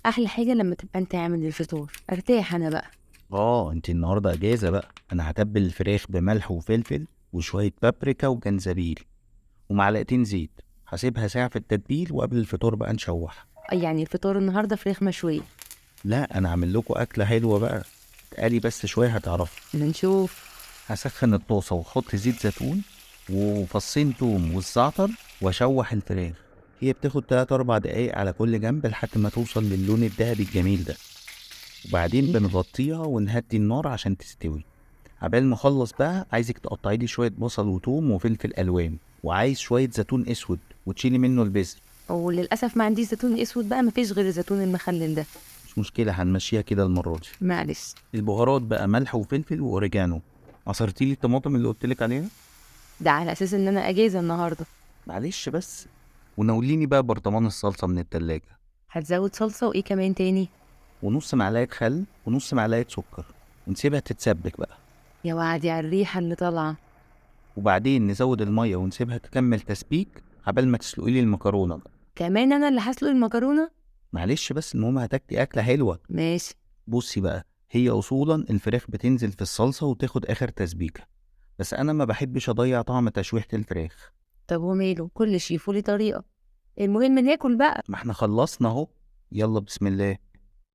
احلى حاجة لما تبقى انت عامل الفطار، ارتاح انا بقى. اه انت النهارده اجازه بقى. انا هتبل الفراخ بملح وفلفل وشوية بابريكا وجنزبيل ومعلقتين زيت، هسيبها ساعة في التتبيل، وقبل الفطار بقى نشوحها. يعني الفطار النهارده فراخ مشوية؟ لا، انا عامل لكم اكله حلوة بقى، اتقلي بس شوية هتعرفي. نشوف. هسخن الطاسه واحط زيت زيتون وفصين توم والزعتر واشوح الفراخ. هي بتاخد 3 4 دقايق على كل جنب لحد ما توصل للون الذهبي الجميل ده، وبعدين بنغطيها ونهدي النار عشان تستوي. عبال ما اخلص بقى عايزك تقطعي لي شوية بصل وتوم وفلفل الوان، وعايز شوية زيتون اسود وتشيلي منه البذر. وللاسف ما عنديش زيتون اسود بقى، مفيش غير الزيتون المخلل ده. مش مشكلة، هنمشيها كده المرة دي. معلش. البهارات بقى ملح وفلفل واوريجانو. عصرتي لي الطماطم اللي قلت لك عليها؟ ده على اساس ان انا اجازه النهارده. معلش بس. وناوليني بقى برطمان الصلصه من التلاجة. هتزود صلصه وايه كمان تاني؟ ونص معلقه خل ونص معلقه سكر، ونسيبها تتسبك بقى. يا وعدي على الريحة اللي طالعه. وبعدين نزود المية ونسيبها تكمل تسبيك عبال ما تسلقي لي المكرونه بقى. كمان انا اللي هسلق المكرونه؟ معلش بس، المهم هتاكلي اكله حلوة. ماشي. بصي بقى، هي اصولا الفراخ بتنزل في الصلصه وتاخد اخر تسبيكه، بس انا ما بحبش اضيع طعم تشويحه الفراخ. طب وماله، كل شيف وليه طريقه، المهم ناكل بقى. ما احنا خلصنا اهو، يلا بسم الله.